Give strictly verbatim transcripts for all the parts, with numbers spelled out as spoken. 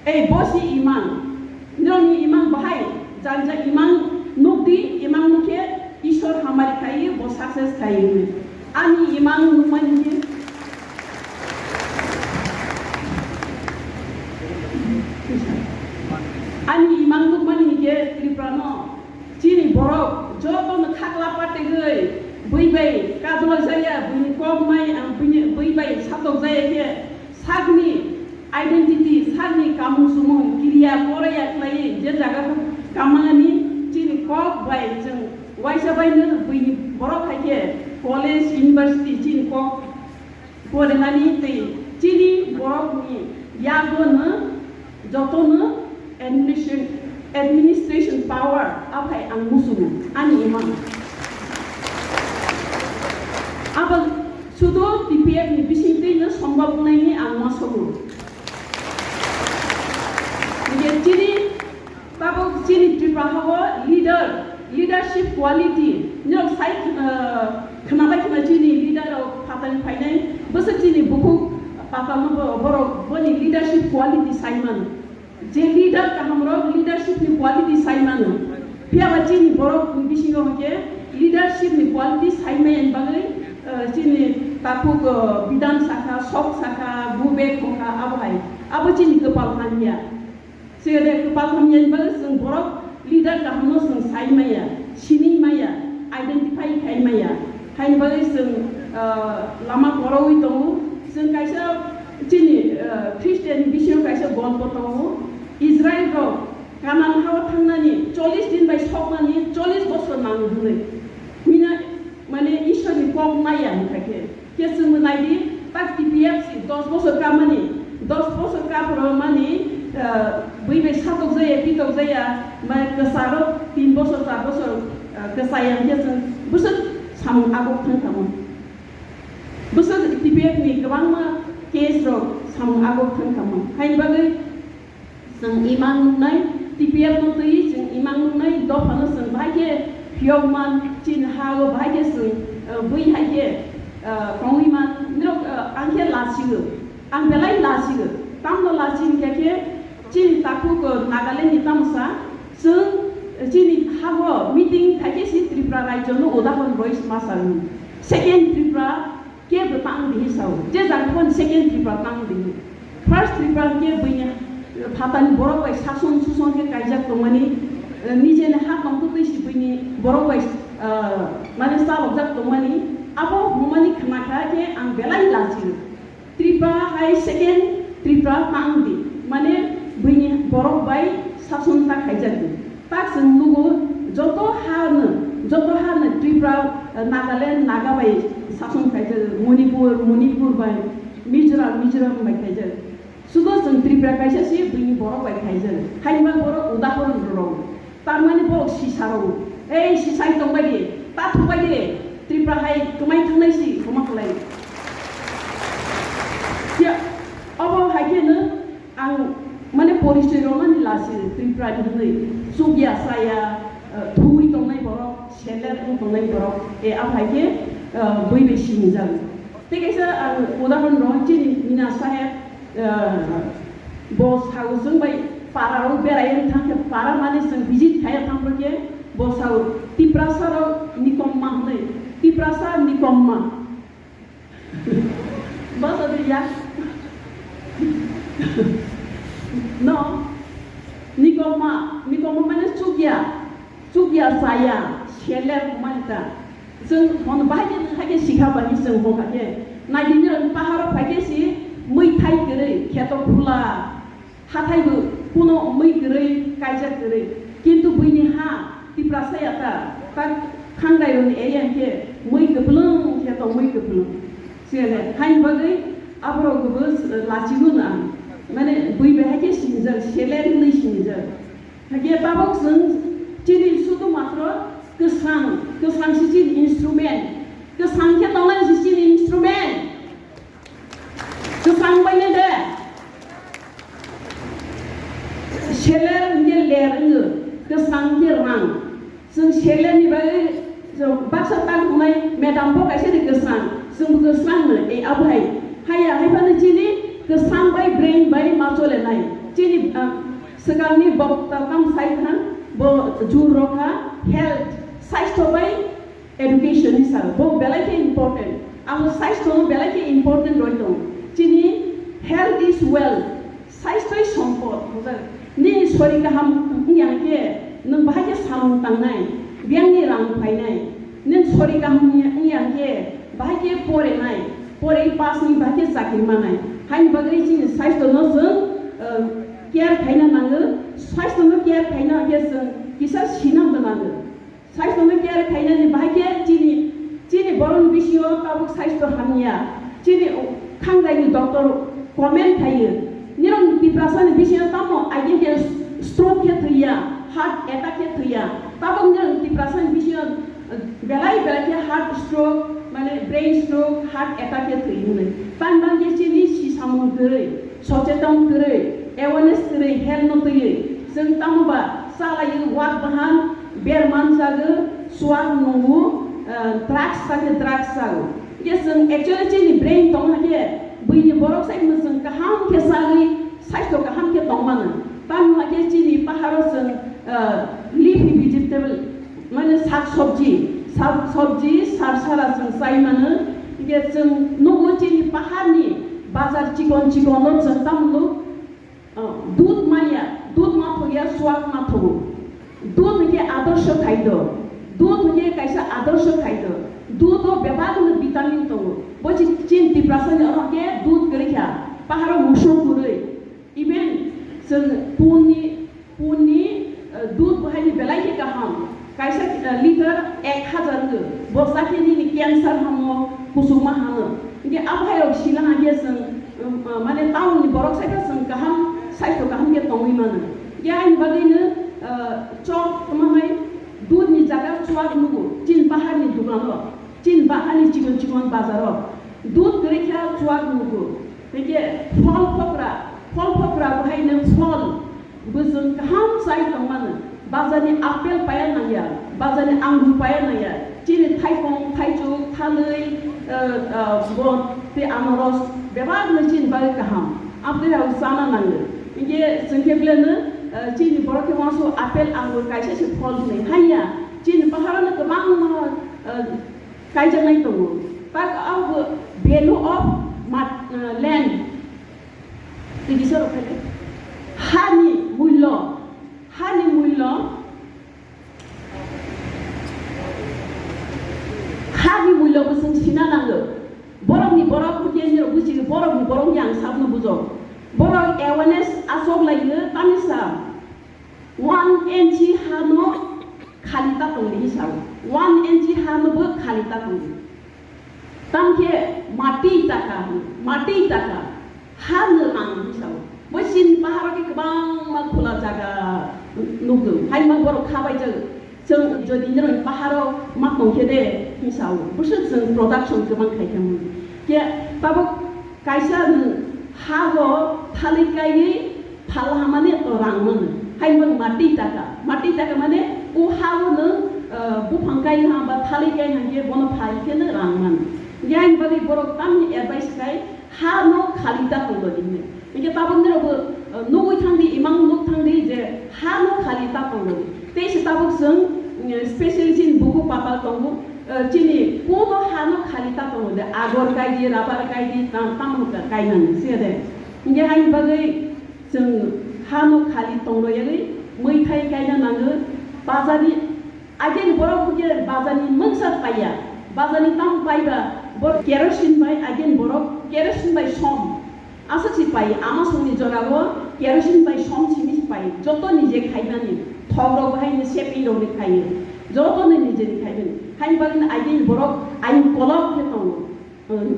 Ei, bo si imang. Nrao ni imang bahai, janja imang nuh di, imang nuh khe Isor hamari khai, bo success khai. Ani imang nuhmani khe, ani imang nuhmani khe Tripura no, chini borok joto no khakla pategwi, bui bai kadula jaya, bui ni kok mai, bui ni, bui bai satok jaya khe, sakni identity, sakni kamung sumung, kiriya koraya khlaiwi, je jaga khamani chini kok bai chwng uaisa bai no bui ni borok hai khe college, university chini kok porinani tei chini borok ni yago no joto no administration, administration power aphai ang musugo ani imang. Abo sudu T P F ni bising twi no sombab nai ni ang ma sogo. Hingkhe chini, tabuk chini Tripura ha o leader, leadership quality, nrok sai, eh, khna bai khna chini leader rok phatai phainai, bwswk chini bukhuk phatal no bo-, borok boni leadership quality sai mano. Je leader kaham rok leadership ni quality sai mano. Phiya ba chini borok ni bisingo hwnkhe leadership ni quality sai maya ni bagwi, eh, chini takhuk, eh, bidhan sakha, sok sakha, bubek khokha, abo hai. Abo chini kwpal hamya. Chini kwpal hamya ni bagwi chwng borok leader kaham no chwng sai maya, sini maya, identify khai maya. Haini bagwi chwng, ah, lama porowi tongo. Chwng kaisa chini, ah, Christian ni bisingo kaisa golpo tongo. Israel rok Kanan ha o thangnani chollish din bai soknani chollish bosor nango hwnwi. Mina, mane, Ishwar ni kok maya hwnkha khe. Khe chwngbo nai di, tak T P F C dos bosor kamani, dos bosor kaphro mani, ah, bui bai satok jaya, pitok jaya, mane, kwcharo tin bosor, char bosor, ah, kwchaya hwnkhe chwng bwswk samung agok thang kha mo. Bwswk T P F ni kwbangma case rok samung agok thang kha mo. Haini bagwi chwng imang nuknai, T P F no twi chwng imang nuknai, dopha no chwng bahai khe phiyok man, chini ha o bahai khe chwng, ah, bui hai khe, ah, tongwi man, norok, ah, ang khe lachio, ang belai lachio, tamno lachi hwnkhe khe chini takhuk, ah, Nagaland ni tamsa, chwng, ah, chini ha o meeting khai khe si Tripura rajyo no udahoron roi ma sa rw. Second Tripura kebo tang di hi sao, je jang phon second Tripura tang di hi. First Tripura khe buini phatar ni borok bai sason suson khe kaijak tongmani, eh, nije ni ha tong khe twi si buini borok bai, eh, mane chalokjak tongmani, abo hwnmani khna kha khe ang belai lachi. Tripura hai second Tripura tang di, mane buini borok bai sason ta khaijak di. Tak chwng nugo, joto ha no, joto ha no Tripura, eh, Nagaland, Naga bai sason khaijak, Manipur, Manipur bai, Mizoram, Mizoram bai khaijak. Sudo chwng Tripura kaisa si buini borok bai khaijak. Haini bagwi borok udahoron rw. Tar mani borok sisa rw. Ei sisai tong bai di, ta thung bai di, Tripura hai kwmai thungnai si, kwma khlai. Ya, obo hai khe no Ang mane porichoi rwmani lasi Tripura ni hwnwi chukya chaya, eh, thuwi tongnai borok, seler wng tongnai borok, eh, abo hai khe, eh, bui bai sinijak. Tei kaisa ang udahoron rw chini Mina Saheb, eh, bo sao chwng bai para rok berai wng thang khe para mane chwng visit khai thang khe bo sao Tiprasa rok nikomma hwnwi, Tiprasa nikomma. Basa de ya. No. Nikomma, nikomma mane chukya. Chukya chaya, seler manta. Chwng hon bahai khe nung hai khe sikha bai chwng hon kha khe. Nai di nirok paharo phai khe si mui thai kwrwi, kheto khula. Hathai bo kuno mui kwrwi, kaijak kwrwi. Kintu buini ha, Tiprasa ya ta, ta Khangrai rokni area khe mui kwplwng khe tong mui kwplwng. Siyale, haini bagwi aborok bo, eh, lachigo na. Mane bui bai hai khe sinijak, seler hwnwi sinijak. Hakhe tabok chwng chini sudu matro kwsang, kwsang si chini instrument. Kwsang khe tongnai si chini instrument. Kwsang bai nai de. Seler hwnkhe ler wngo, kwsang hwnkhe rang. Chwng seler ni bagwi, chwng baksa tang tongnai, madam bo kaisa ni kwsang, chwngbo kwsang no, e abo hai. Haya, hai phano chini kwsang bai brain bai ma chole nai. Chini, Swkang ni bokta tang sai kha, bo jur rokha health, saisto bai education ni sal, bo belai khe important. Abo saisto no belai khe important roi tong. Chini health is wealth, saistoi sompod. Nini sori kaham wngya khe, nwng bahai khe samung tangnai, biyang ni rang phainai. Nini sori kaham wngya khe, bahai khe pore nai, pore pass ni bahai khe chakri manai. Haini bagwi chini saisto no chwng care khaina nango. Saisto no care khaina khe chwng kisa sinang bo nango. Saisto no care khainani bahai khe chini, chini borok ni bisingo tabuk saisto hamya. Chini khangjai ni doctor comment khaio. Nirok Tiprasa ni bisingo tamo aigin khe stroke khe thwiya, heart attack khe thwiya. Tabuk nirok Tiprasa ni bisingo belai belai khe heart stroke, mane brain stroke, heart attack khe thwi hwnwi. Tang bang khe chini sisamung kwrwi, socheton kwrwi, awareness kwrwi, health no twiwi. Chwng tamo ba chalaiwi wak bahan, ber manchago, chuak nungo, drugs ta khe drugs chago. Hingkhe chwng actually chini brain tong hakhe, buini borok sai no chwng kaham khe chagwi, saisto kaham khe tong mano. Tamo hakhe chini paharo chwng leafy vegetable, mane sak sobji, sak sobji, sar sara chwng chai mano. Hingkhe chwng nugo chini pahar ni bazar chikon chikon no chwng tamo nugo, dudh manya, dudh mathoya, chuak mathogo. Dudh hingkhe adorsho khaido, dudh hingkhe kaisa adorsho khaido. Dudh o bebak no vitamin tongo. Bo chini Tiprasa ni oro khe dudh kwrwi kha, paharo muso kwrwi. Even chwng pun ni, pun ni dudh bo hai ni belai khe kaham. Kaisa litre ek hajar wngkhe, bo chakhe nini cancer hamo, kuchukma hamo. Hingkhe abo hai rok sina hakhe chwng, mane town ni borok sai khe chwng kaham, saisto kaham khe tongwi mano. Hingkhe aini bagwi no chok tma hai dudh ni jaga chuak nugo chini pahar ni dukan o. Chini bahai ni chikon chikon bazar o dudh kwrwi khe chuak nugo. Hingkhe phol phokra, phol phokra bo hai no phol, bo chwng kaham chai tong mano. Bazar ni apple paiya nangya, bazar ni angur paiya nangya. Chini thaipong, thaichuk, thalwi, bo tei anaros bebak no chini bagwi kaham. Abo tei rao chana nango. Hingkhe chwng khe ble no, chini borok khe uansuk apple angur kaisa se phol hwnwi hanya. Chini pahar o no kwbangma kaijaknai tongo. Tak abo value of land. Tini soro khe ha ni mullo, ha ni mullo, ha ni mullo bo chwng sina nango. Borok ni borok hwnkhe nini rok buji, borok ni borok hwnkhe ang sabno bujo. Borok awareness achok lai o tamisa. One inch ha no khali ta tong di hinsa o. One inch ha no bo khali ta tong di. Tamo khe mati taka, mati taka, ha no ang hinsa o. Bo chini pahar o khe kwbangma khula jaga nukgo. Haima borok kha bai jago. Chwng jodi nini pahar o ma tong khe de hinsa o. Bwswk chwng production kwbang khai khe mano. Khe tabuk Kaisa ha o thalwi kaiwi phalha mani to rang mano. Haini bagwi mati taka. Mati taka mane o ha o nwng buphang kai ha ba thalwi kai ha khe bono phai khe no rang mano. Hingkhe haini bagwi borok tamni advice khai ha no khali ta tong di hwnwi. Hingkhe tabuk nirokbo nugwi thang di, imang nuk thang di je ha no khali ta tong di. Tei se tabuk chwng specially chini buku patal tongo. Chini kuno ha no khali ta tong di, agor kai di, rabar kai di, tam, tamo kainani se de. Hingkhe haini bagwi chwng ha no khali tong yagwi muithai kaina nango. Bazar ni, ageni borok hwnkhe bazar ni mungsa paiya, bazar ni tamo paiba, bo kerosene bai ageni borok kerosene bai som. Asa si pai, ama songni jora o kerosene bai som simi si pai, joto nije khaimani, thok rok bahai ni sepi rok ni khai, joto ni nije ni khaimani. Haini bagwi no ageni borok ain kolok khe tongo,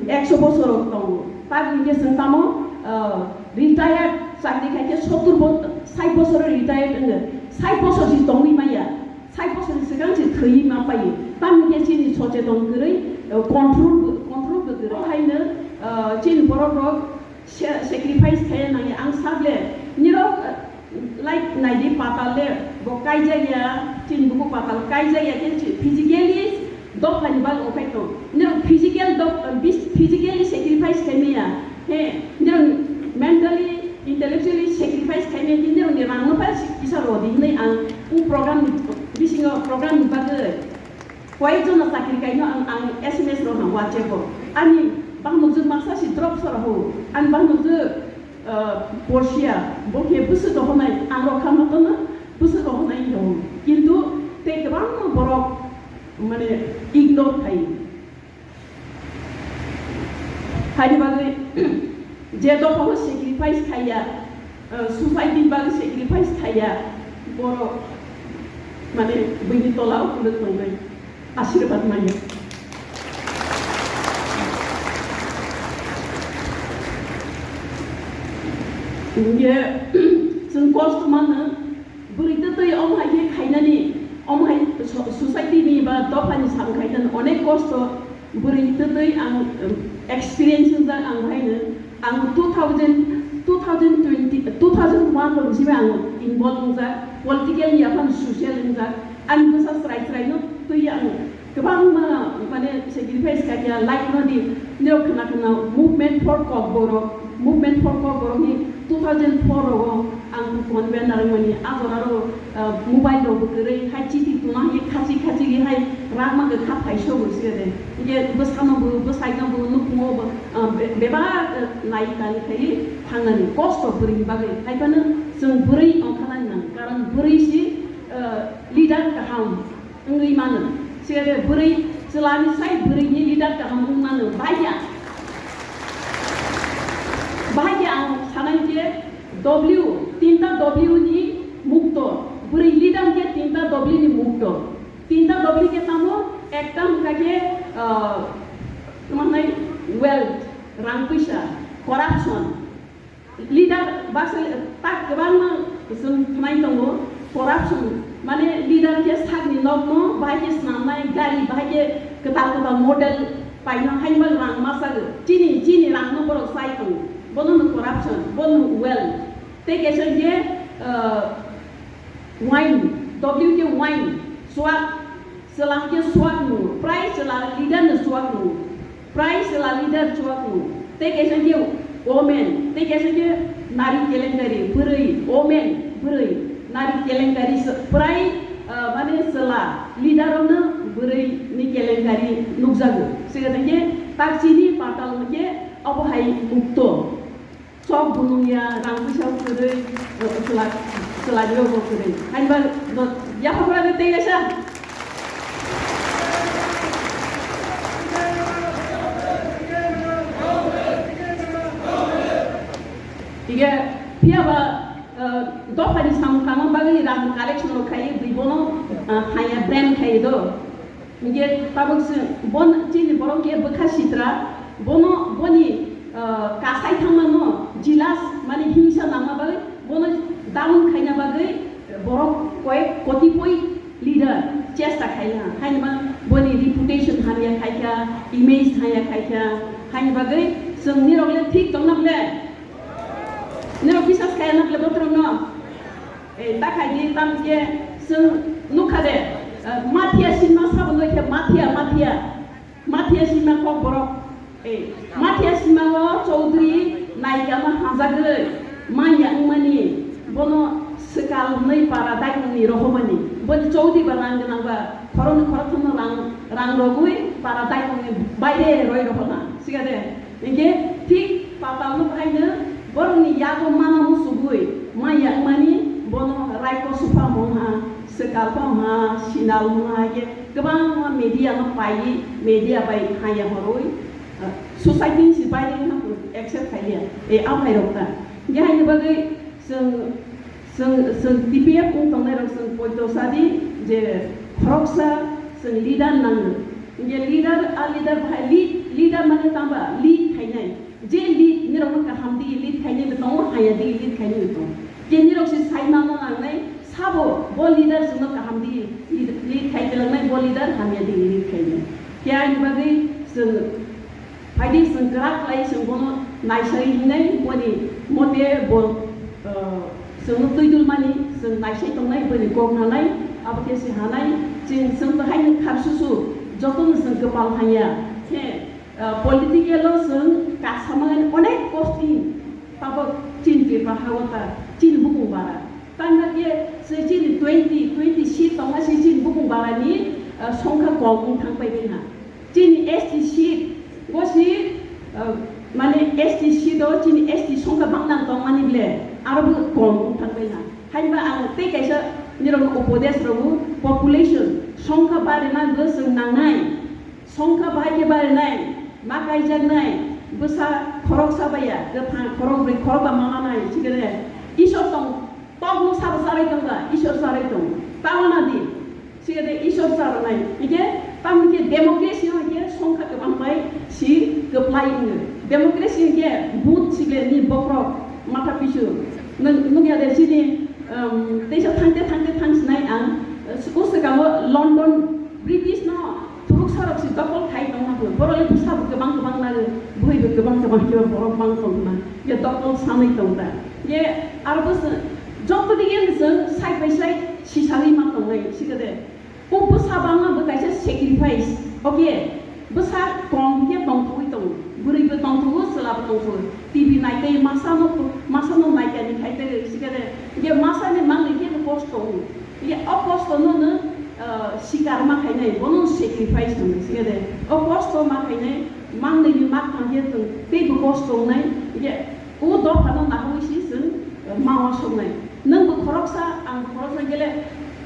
ekso bosor rok tongo. Tag hingkhe chwng tamo, retired chakri khai khe sottur bo-, sait bosor retired wngkha, sait bosor si tongwi manya, sait bosor ni swkang se thwiwi ma pai. Tamo khe chini socheton kwrwi, control bo, control bo kwrwi. Haino, chini borok rok, Sa-, sacrifice khe nai ang sa ble, nirok, like, nai di patal le, bo kaijak ya, chini buku patal kaijak ya khe physically dopha ni bal okhai tong. Nirok physical dop-, bis-, physically sacrifice khe maya, he, nirok mentally, intellectually sacrifice Sacrifice khaimai khe nirao ni rang no pha kisa ro di hinwi ang o program ni, bisingo program ni bagwi koyek jon no chakri kaino ang, ang S M S rw ha WhatsApp o. Ani bahanokjwk masa si drop sora ho. Ani bahanokjwk, ah, Porsia, bo khe bwswk rohornai, ang rok kha ma tono, bwswk rohornai hino. Kintu tei kwbangma borok, mane, ignore khai. Haini bagwi je dopha o sacrifice khaiya, eh, society ni bagwi sacrifice khaiya, borok, mane, buini tola o kwrwng tongnai, asirbad manya. Hingkhe, chwng kosto mano, bwrwi twtwi omo hai khe khainani, omo hai so-, society ni ba dopha ni sam khainani onek kosto, bwrwi twtwi ang, um, experience wngjak ang bahaino, ang two thousand, two thousand twenty, two thousand one rok simi ang involve wngjak, political ni yaphang social wngjak, ang bwsa chwrai chwrai no twi ang Kwbangma, mane, sacrifice khaikha, like no di, nirok khna khna movement for Kokborok, movement for Kokborok ni two thousand four rogo ang convener wngmani, a jora ro, ah, mobile rok bo kwrwi, hai chiti tuna hai khachi khachi ri hai rangma khe kha phaiso bo sire de. Hingkhe bwsano bo, bwsaino bo, nukhungo bo, ah, be-, bebak, ah, nai tani khai thangnani kosto bwrwi ni bagwi. Hai phano chwng bwrwi ongkha nai nang, karon bwrwi si, ah, leader kaham wngwi mano. Sire bwrwi chwla ni sai bwrwi ni leader kaham wng mano. Bahai ya. Bahai ya ang sanai je W, tinta W ni mukto. Bwrwi leader khe tinta W ni mukto. Tinta W khe tamo ekta hwnkha khe, ah, tma hwnai, wealth, rang puisa, corruption. Leader baksa tak kwbangma chwng khnai tongo, corruption, mane leader khe sakni nokno bahai khe snamnai, gari bahai khe kwtal kwtal model paino, haima rang masa chini, chini rangno borok chai tongo, bono hwno corruption, bono hwno wealth. Tei kaisa khe, ah, Wine, W khe wine, swak, chwla khe swak no, prai chwla leader no swak no, prai chwla leader swak no, tei kaisa khe women, tei kaisa khe nari kelenkari, bwrwi, women, bwrwi, nari kelenkari, prai, ah, mane chwla leader no bwrwi ni kelenkari nukjago. Sika tei khe tak chini patal khe abo hai mukto. Sok bunung ya, rang puisa kwrwi, chwla, chwla ni bo kwrwi. Hainba bo yapha pora de tei kaisa. Hingkhe phiya ba, eh, dopha ni samung tangma bagwi rang collection rok khai, bui bono, eh, haya brand khai do. Hingkhe tabuk se bon chini borok khe bwkha sitra, bono boni, ah, kasai thangma no jealous mane hingsa nangma bagwi, bono down khaina bagwi borok koyek kotipoi leader chesta khaina, hainma boni reputation hamya khaikha, image hamya khaikha, haini bagwi chwng nirok le thik tongna ble, nirok bisas khaya na ble botrok no. Eh, ta khai di, tam khe chwng nukha de, eh, Mafia sinma sabo noi khe Mafia, Mafia. Mafia sinma Kokborok. Eh, Mafia sinma o Chaudhary naikha ma hajagwi manya wngmani, bono swkal hwnwi para daikong ni rohormani. Boni Chaudhary ba rang gwnang ba, khoroknwi khoroktham no rang, rang rogwi para daikong ni baire roi rohorna. Sika de? Hingkhe thik patal no bahai no borok ni yago mana musugwi manya wngmani, bono Raiko Supha mungha, Swkal pha mungha, Sinal mungha, hingkhe kwbangma media no paiwi, media bai haya horwi, ah, society ni si baire wngha accept khaiya, e, amhai rok ta. Hingkhe haini bagwi chwng Chwng, chwng T P F wng tongnai rok chwng poito sa di je khoroksa chwng leader nango. Hingkhe leader, a leader bahai lead, leader mane tangba lead khainai. Je lead nirok no kaham di lead khainai bo tongo, haya di lead khainai bo tongo. Je nirok se sai mano nangnai, sabo bo leader chwngno kaham di lead, lead khai tlangnai, bo leader hamya di lead khainai. Khe aini bagwi chwng Phaidi chwng kwrak khlai chwng bono naisai hinai, boni mote bo, eh, chwngno twi dulmani chwng naisai tongnai, boni kok nanai, abo khe se hanai, chwng, chwng to haino kharsusu, jotono chwng kwpal hanya. Khe, eh, political o chwng kasamani onek posting, tabok chini Tripura ha o ta, chini bara. Tangna khe se chini twenty, twenty seat tongma se chini bukung bara ni, ah, songkha kom wng thangpai bini ha. Chini S T seat, bo si, ah, mane S T seat o chini S T songkha bangna tongmani ble, aro bo kom wng thangpai ha. Haiba ang tei kaisa nirok upodesh rok bo population, songkha bari man bo chwng nangnai. Songkha bahai khe barinai, ma kaijaknai, bwsa khoroksa baiya, kwthang khorokbrwi khorokba ma manai, sikhe de Isor tong, tokno sabo charai tongba, Isor charai tong, tama na di, sikhe de Isor charanai. Hingkhe, tamni khe democracy o hingkhe songkha kwbang bai si kwplai wngwi. Democracy hingkhe vote sible ni bokhorok matha pisu. Nwng, nukya de chini, um, teisa thangte thangte thangsinai ang, uh, swkang o London British no Phuruksa rok se dokol khai tongma khe, borok le bwsa bo kwbang kwbang nang, bwrwi bo kwbang kwbang khe borok bang tong hwnma, ye dokol sanwi tong ta. Ye aro bo se joto di ye se side by side sisawi ma tongnai, sikhe de. O bwsa bangma bo kaisa sacrifice, okay? Bwsa kom khe tongthogwi tongo, bwrwi bo tongthogo, chwla bo tongthogo. T V naitai, masa no, masa no naitai ni khai tei, sikhe de. Ye masa ni mangni khe bo kosto wngo. Ye o kosto no no, ah, sikar ma khainai, bono sacrifice hwnwi sikhe de. O kosto ma khainai, mangnwi ni ma khang khe chwng teibo kosto wngnai, ye o dopha no naharwi si chwng, ah, ma uansuknai. Nwng bo khoroksa, ang bo khoroksa gele,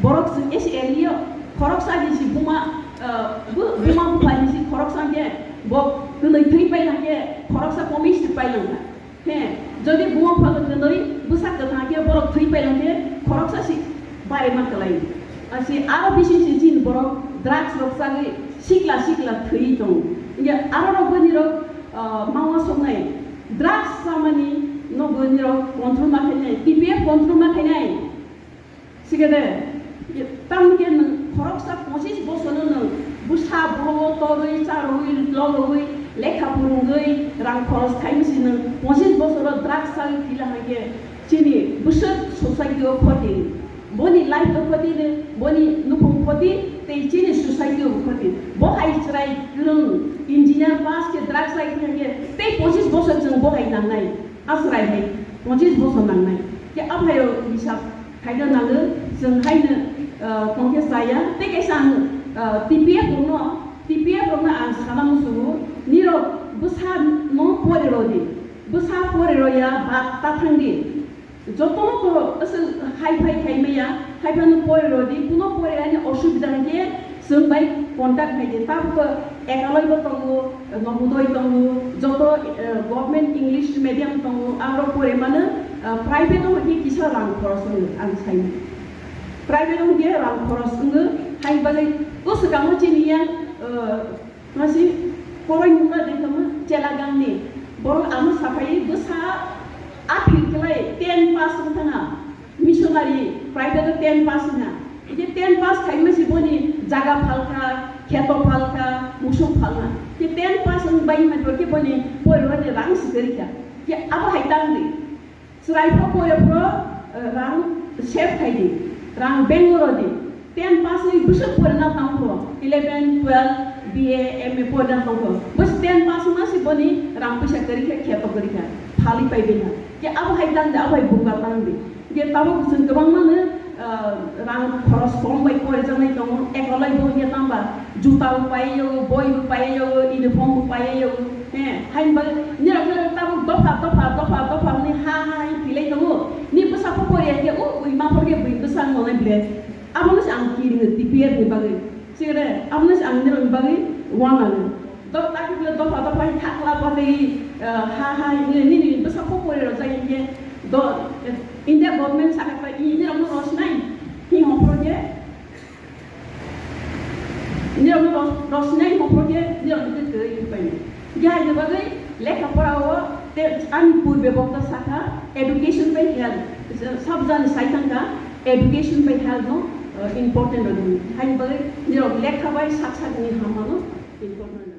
borok chwng S L E o, khoroksa ni si buma, ah, bu-, buma bupha ni si khoroksa khe, bo kwnwi thwi pai lang khe, khoroksa komi si pai lang kha. He, jodi buma bupha khe kwnwi bwsa kwthang khe borok thwi pai lang khe, khoroksa si bari ma kwlai. Asi aro bisi si chini borok drugs rok chagwi sikla sikla thwi tong. Hingkhe aro rok bini rok, ah, ma uansuknai drugs chamani no bini rok control ma khainai, T P F control ma khainai. Sikhe de, tamni khe nwng khoroksa pochis bosor no nwng bwsa boho torwi, charwi, lolwi, lekha phurungwi, rang khoros khaimisi nwng pochis bosor o drugs chagwi thwila hai khe chini bwswk society o khoti, boni life o khoti, boni nukhung khoti, tei chini society o khoti. Bo hai chwrai kwrwng engineer pass khe drugs chagwi thwila khe tei pochis bosor chwng bo hai nangnai. Asrai hai pochis bosor nangnai. Khe aphai rok hisab khaina nango, chwng haino, ah, tongkhe chaya. Tei kaisa ang, ah, T P F rokno, T P F rokno ang sana muchungo, nirok bwsa no pore rw di, bwsa pore rw ya ba ta thang di. Joto no to aswk hai phai khai maya, hai phano pore rw di, kuno pore ani osubida hwnkhe chwng bai contact khai di. Tabuk to Ekaloi bo tongo, Nohodoi tongo, joto, eh, government English medium tongo, aro pore mano, eh, private o hwnkhe kisa rang khoros wngo, ang sai. Private o hwnkhe rang khoros wngo, hai bagwi bwswkango chini yang, eh, masi poroi nungma de tongma chela gangni, borok amo saphai bwsa aphil khlai ten pass wng thangha. Missionary, private o ten pass wngha. Hingkhe ten pass khaima se boni jaga phalkha, kheto phalkha, musuk phalkha. Khe ten pass wng bai hwnba khe boni pore rw ni rang se kwrwi kha. Khe abo hai tang di. Chwrai pho pore phro, eh, rang save khai di. Rang bank o rw di. Ten pass wngwi bwswk pore na tang pho. Eleven, twelve, B A, M A pore na tang pho. Bo se ten pass wngma se boni rang puisa kwrwi kha, kheto kwrwi kha. Phalwi pai bini ha. Khe abo hai tang di, abo hai buka tang di. Hingkhe tabuk chwng kwbangma no, ah, rang khoros kom bai pore jaknai tongo, ekolai bo hingkhe tangba juta bo pai yago, boi bo pai yago, uniform bo pai yago, he, haini bagwi nirok khe tabuk dopha, dopha, dopha, dopha hwnwi ha, ha, ha, hai thwilai tongo, ni bwsa pho pore ya khe, o, bui ma pore khe bui bwsa wng nai ble, abono se ang kiri no T P F ni bagwi, sikhe de, abono se ang nirok ni bagwi uanani. Do, takhe bole dopha dopha hai thakla phatwi, eh, ha, ha, nini, nini bwsa pho pore rwjak hingkhe, do, eh, India government sakha khe, i, nirokno rosnai, hi hopro khe, nirokno ros-, rosnai hopro khe, nirokno khe kwrwi pai. Hingkhe haini bagwi lekha pora o, te, ani purbe bokta sakha, education bai health, sabjani sai thangkha, education bai health no, eh, important rwdi. Haini bagwi nirok lekha bai sak sak ni hamma no important rwdi.